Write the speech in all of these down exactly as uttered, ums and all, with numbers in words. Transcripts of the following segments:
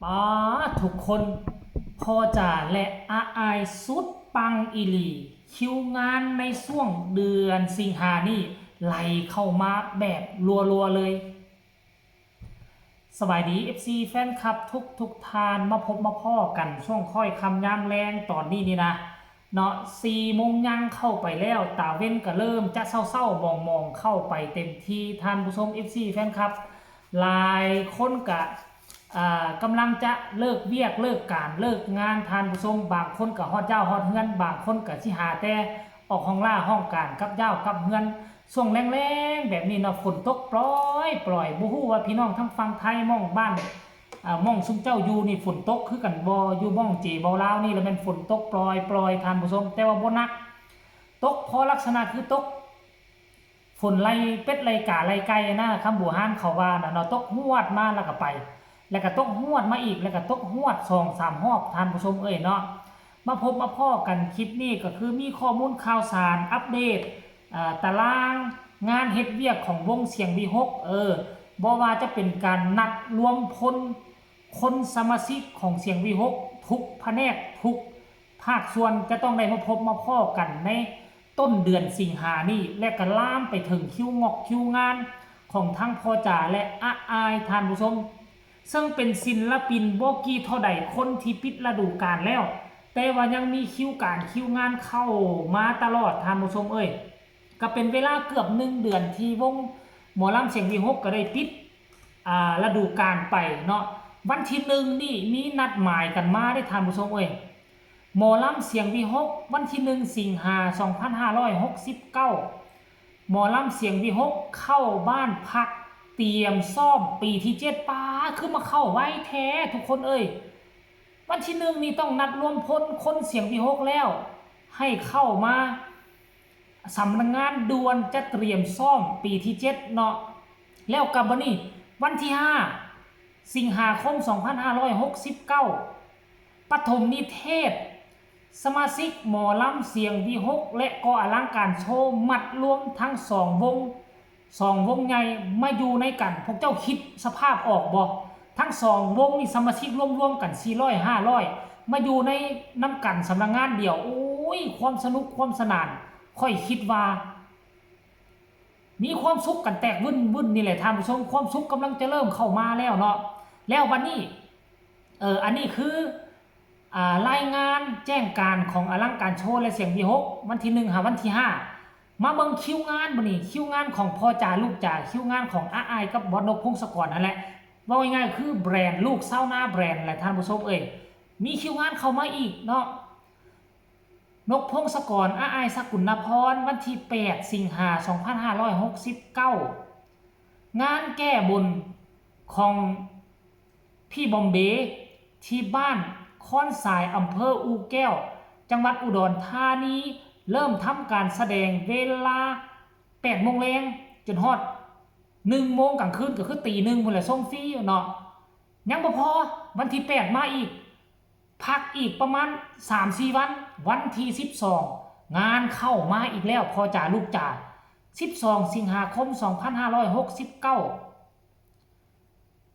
ป๊าดทุกคน พ่อจ๋าและอาอายสุดปังอีหลี คิวงานในช่วงเดือนสิงหานี่ไหลเข้ามาแบบรัวๆเลย สบายดี เอฟซี แฟนคลับทุกทุกท่าน มาพบมาพ้อกันช่วงค่อยค่ำยามแลงตอนนี้นี่นะ เนาะ สี่โมงย่างเข้าไปแล้ว ตาเว็นก็เริ่มจะเศร้าๆหมองๆเข้าไปเต็มที่ ท่านผู้ชม เอฟซี แฟนคลับ หลายคนกะ อ่ากำลังจะเลิกเวียกเลิกการเลิกงาน ท่านผู้ชม บางคนกะฮอดย้าวฮอดเฮือน บางคนกะสิหาแต่ออกห้องล่าห้องการกลับย้าวกลับเฮือน ช่วงแลงๆแบบนี้เนาะ ฝนตกปล่อยๆ บ่ฮู้ว่าพี่น้องทางฝั่งไทยหม่องบ้าน อ่าหม่องซุมเจ้าอยู่นี่ฝนตกคือกันบ่ อยู่หม่องเจเว้าลาวนี่แล้วแม่นฝนตกปล่อยๆ ท่านผู้ชม แต่ว่าบ่หนัก ตกพอลักษณะคือตก ฝนไล่เป็ดไล่กาไล่ไก่นะ คำโบราณเขาว่านะเนาะ ตกฮวดมาแล้วก็ไป แล้วก็ตกฮวดมาอีก แล้วก็ตกฮวดสองสามรอบ ท่านผู้ชมเอ้ยเนาะ มาพบมาพ้อกันคลิปนี้ก็คือมีข้อมูลข่าวสารอัปเดต อ่า ตารางงานเฮ็ดเวียกของวงเสียงวีหก เออ บ่ว่าจะเป็นการนัดรวมพล คนสมาชิกของเสียงวีหก ทุกแผนกทุกภาคส่วนจะต้องได้มาพบมาพ้อกันในต้นเดือนสิงหานี้ และก็ลามไปถึงคิวงอกคิวงานของทั้งพ่อจ๋าและอาอาย ท่านผู้ชม ซึ่งเป็นศิลปินบ่กี่เท่าใดคนที่ปิดฤดูกาลแล้ว แต่ว่ายังมีคิวการคิวงานเข้ามาตลอด ท่านผู้ชมเอ้ย ก็เป็นเวลาเกือบหนึ่งเดือนที่วงหมอลำเสียงวีหกก็ได้ปิด อ่า ฤดูกาลไปเนาะ วันที่หนึ่งนี่มีนัดหมายกันมาได้ ท่านผู้ชมเอ้ย หมอลำเสียงวีหก วันที่หนึ่งสิงหาสองพันห้าร้อยหกสิบเก้า หมอลำเสียงวีหกเข้าบ้านพักเตรียมซ้อมปีที่เจ็ด ป๊าด คือมาเข้าไวแท้ทุกคนเอ้ย วันที่หนึ่งนี่ต้องนัดรวมพลคนเสียงวีหกแล้ว ให้เข้ามาสำนักงานด่วนจะเตรียมซ้อมปีที่เจ็ดเนาะ แล้วก็บัดนี้วันที่ห้าสิงหาคมสองพันห้าร้อยหกสิบเก้า ปฐมนิเทศ สมาชิกหมอลำเสียงวีหก และก็อลังการโชว์ มัดรวมทั้งสองวง สองวงใหญ่มาอยู่ในกัน พวกเจ้าคิดสภาพออกบ่ ทั้งสองวงนี่สมาชิกรวมๆกันสี่ร้อยห้าร้อย มาอยู่ในนำกันสำนักงานเดียว โอ้ย ความสนุกความสนาน ข้อยคิดว่า มีความสุขกันแตกวึ่นๆนี่แหละท่านผู้ชม ความสุขกำลังจะเริ่มเข้ามาแล้วเนาะ แล้วบัดนี้ เออ อันนี้คือ อ่า รายงานแจ้งการของอลังการโชว์และเสียงวีหก วันที่หนึ่งหาวันที่ห้า มาเบิ่งคิวงานบัดนี้ คิวงานของพ่อจ๋าลูกจ๋า คิวงานของอาอายกับบอสนกพงศกรนั่นแหละ เว้าง่ายๆคือแบรนด์ลูกชาวนาแบรนด์แหละท่านผู้ชมเอ้ย มีคิวงานเข้ามาอีกเนาะ นกพงศกร อาอาย สกุลนพร วันที่แปดสิงหาสองพันห้าร้อยหกสิบเก้า งานแก้บนของพี่บอมเบย์ที่บ้านค้อนสาย อำเภออู่แก้ว จังหวัดอุดรธานี เริ่มทำการแสดงเวลาแปดโมงแลงจนฮอดหนึ่งโมงกลางคืน ก็คือตีหนึ่งพู้นแหละ ชมฟรีเนาะ ยังบ่พอ วันที่แปดมาอีก พักอีกประมาณสามสี่วัน วันที่สิบสอง งานเข้ามาอีกแล้ว พ่อจ๋าลูกจ๋า สิบสองสิงหาคมสองพันห้าร้อยหกสิบเก้า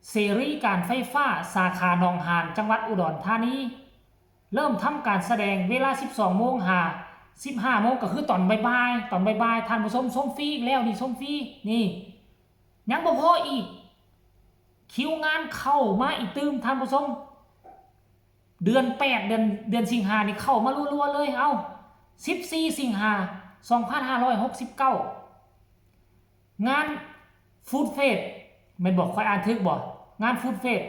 เสรีการไฟฟ้าสาขาหนองหาน จังหวัดอุดรธานี เริ่มทำการแสดงเวลาสิบสองโมงหาสิบห้าโมง ก็คือตอนบ่ายๆ ตอนบ่ายๆ ท่านผู้ชม ชมฟรีอีกแล้วนี่ ชมฟรี นี่ ยังบ่พออีก คิวงานเข้ามาอีกตื่ม ท่านผู้ชม เดือนแปด เดือน เดือนสิงหานี่เข้ามารัวๆเลย เอ้า สิบสี่สิงหาสองพันห้าร้อยหกสิบเก้า งานฟู้ดเฟส แม่นบ่ ข้อยอ่านถูกบ่ งานฟู้ดเฟส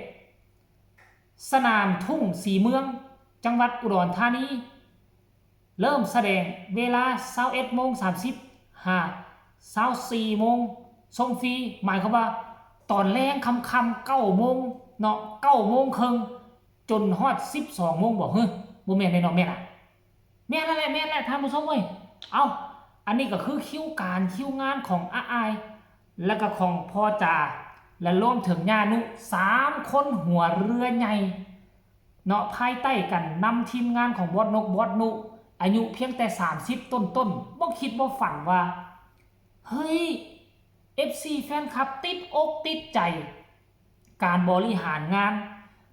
สนามทุ่งศรีเมือง จังหวัดอุดรธานี เริ่มแสดงเวลาสิบเอ็ดโมงสามสิบหาสิบสี่โมง ชมฟรี หมายความว่าตอนแลงค่ำๆเก้าโมงเนาะ เก้าโมงครึ่ง จนฮอดสิบสองโมงบ่ เฮ้ย บ่แม่นแน่เนาะ แม่นอะ แม่นแล้วแหละ แม่นแล้ว ท่านผู้ชมเอ้ย เอ้า อันนี้ก็คือคิวการคิวงานของอาอาย และก็ของพ่อจ๋า และรวมถึงย่านุ สามคนหัวเรือใหญ่เนาะ ภายใต้การนำทีมงานของบอสนก บอสนุ อายุเพียงแต่สามสิบต้นๆ บ่คิดบ่ฝันว่า เฮ้ย เอฟซี แฟนคลับติดอกติดใจ การบริหารงาน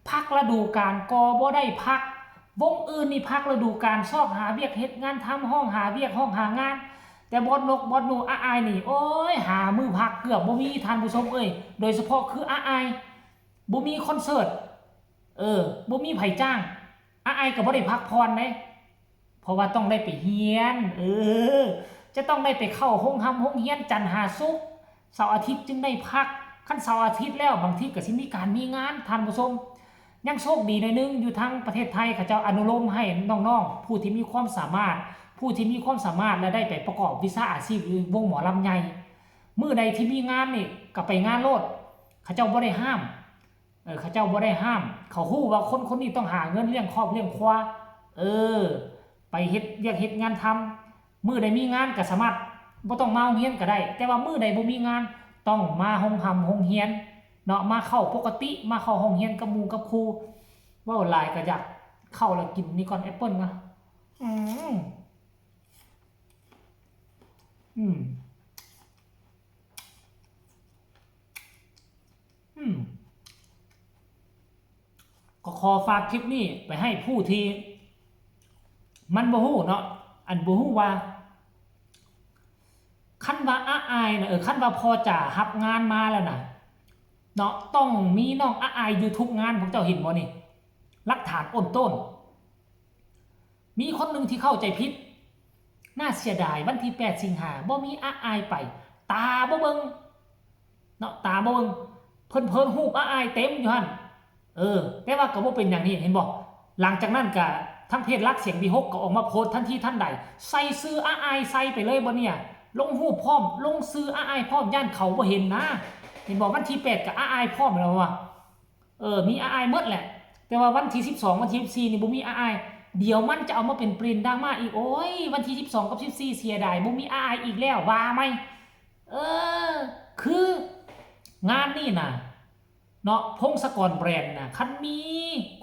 พักฤดูกาลก็บ่ได้พัก วงอื่นนี่พักฤดูกาล ซอกหาเวียกเฮ็ดงานทำ ฮ้องหาเวียก ฮ้องหางาน แต่บอสนก บอสหนู อ้ายนี่ โอ้ย หามื้อพักเกือบบ่มี ท่านผู้ชมเอ้ย โดยเฉพาะคืออ้าย บ่มีคอนเสิร์ต เออ บ่มีไผจ้าง อ้ายก็บ่ได้พักผ่อนเด้ เพราะว่าต้องได้ไปเฮียน เออ จะต้องได้ไปเข้าโฮงฮ่ำโฮงเฮียนจันทร์หาศุกร์ เสาร์อาทิตย์จึงได้พัก คันเสาร์อาทิตย์แล้วบางทีก็สิมีการมีงาน ท่านผู้ชม ยังโชคดีหน่อยหนึ่ง อยู่ทางประเทศไทยเขาเจ้าอนุโลมให้น้องๆ ผู้ที่มีความสามารถ ผู้ที่มีความสามารถและได้ไปประกอบวิชาอาชีพอยู่วงหมอลำใหญ่ มื้อใดที่มีงานนี่ก็ไปงานโลด เขาเจ้าบ่ได้ห้าม เออ เขาเจ้าบ่ได้ห้าม เขาฮู้ว่าคนคนนี้ต้องหาเงินเลี้ยงครอบเลี้ยงครัว เออ ไปเฮ็ดเวียกเฮ็ดงานทำ มื้อใดมีงานก็สามารถบ่ต้องมาโรงเรียนก็ได้ แต่ว่ามื้อใดบ่มีงาน ต้องมาโฮงฮ่ำโฮงเฮียน เนาะ มาเข้าปกติ มาเข้าห้องเฮียนกับหมู่กับครู เว้าหลายก็อยากเข้าแล้วกินนี่ก่อน แอปเปิ้ลนะ อืม อืม อืม ก็ขอฝากคลิปนี้ไปให้ผู้ที่มันบ่ฮู้เนาะ อันบ่ฮู้ว่า คันว่าอ้ายนะ เออ คันว่าพ่อจ๋ารับงานมาแล้วนะ เนาะ ต้องมีน้องอ้ายอยู่ทุกงาน พวกเจ้าเห็นบ่นี่ หลักฐานโอนโต้น มีคนหนึ่งที่เข้าใจผิด น่าเสียดาย วันที่แปดสิงหาบ่มีอ้ายไป ตาบ่เบิ่ง เนาะ ตาบ่เบิ่ง เพิ่นโพสต์รูปอ้ายเต็มอยู่หั่น เออ แต่ว่าก็บ่เป็นหยังนี่ เห็นบ่ หลังจากนั้นก็ทางเพจรักเสียงวีหกก็ออกมาโพสต์ทันทีทันใด ใส่ชื่ออ้ายใส่ไปเลยบ่เนี่ย ลงรูปพร้อม ลงชื่ออ้ายพร้อม ย้านเขาบ่เห็นนะ เห็นบ่ วันที่แปดก็อ้ายพร้อมแล้วว่า เออ มีอ้ายหมดแหละ แต่ว่าวันที่สิบสอง วันที่สิบสี่นี่บ่มีอ้าย เดี๋ยวมันจะเอามาเป็นประเด็นดราม่าอีก โอ้ย วันที่สิบสองกับสิบสี่เสียดาย บ่มีอ้ายอีกแล้ว ว่าไหม เออ คืองานนี่น่ะ เนาะ พงศกรแบรนด์น่ะ คันมี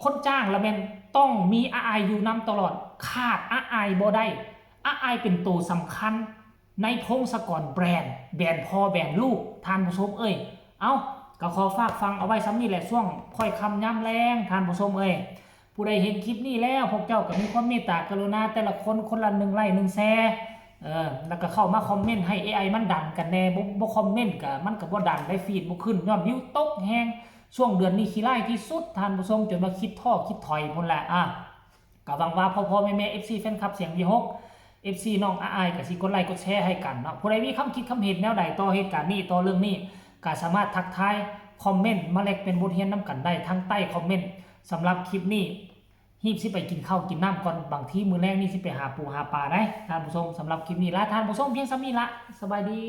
คนจ้างละแม่นต้องมีอ้ายอยู่นำตลอด ขาดอ้ายบ่ได้ อ้ายเป็นตัวสำคัญในพงศกรแบรนด์ แบรนด์พ่อแบรนด์ลูก ท่านผู้ชมเอ้ย เอ้า ก็ขอฝากฟังเอาไว้ส่ำนี้แหละ ช่วงค่อยค่ำยามแลง ท่านผู้ชมเอ้ย ผู้ใดเห็นคลิปนี้แล้ว พวกเจ้าก็มีความเมตตากรุณาแต่ละคนคนละหนึ่งไลค์หนึ่งแชร์ เออ แล้วก็เข้ามาคอมเมนต์ให้ เอไอ มันดันกันแน่ บ่ บ่คอมเมนต์ก็ มันก็บ่ดันได้ ฟีดบ่ขึ้น ยอดวิวตกแฮง ช่วงเดือนนี้ขี้ร้ายที่สุด ท่านผู้ชม จนว่าคิดท้อคิดถอยพู้นแหละ อ่ะ ก็หวังว่าพ่อๆ แม่ๆ เอฟซี แฟนคลับเสียงวีหก เอฟซี น้องอ้ายก็สิกดไลค์กดแชร์ให้กันเนาะ ผู้ใดมีความคิดความเห็นแนวใดต่อเหตุการณ์นี้ ต่อเรื่องนี้ ก็สามารถทักทายคอมเมนต์มาแลกเปลี่ยนบทเรียนนำกันได้ทางใต้คอมเมนต์ สำหรับคลิปนี้ รีบสิไปกินข้าวกินน้ำก่อน บางทีมื้อแลงนี่สิไปหาปูหาปลาได้ ท่านผู้ชม สำหรับคลิปนี้ลาท่านผู้ชมเพียงส่ำนี้ละ สบายดี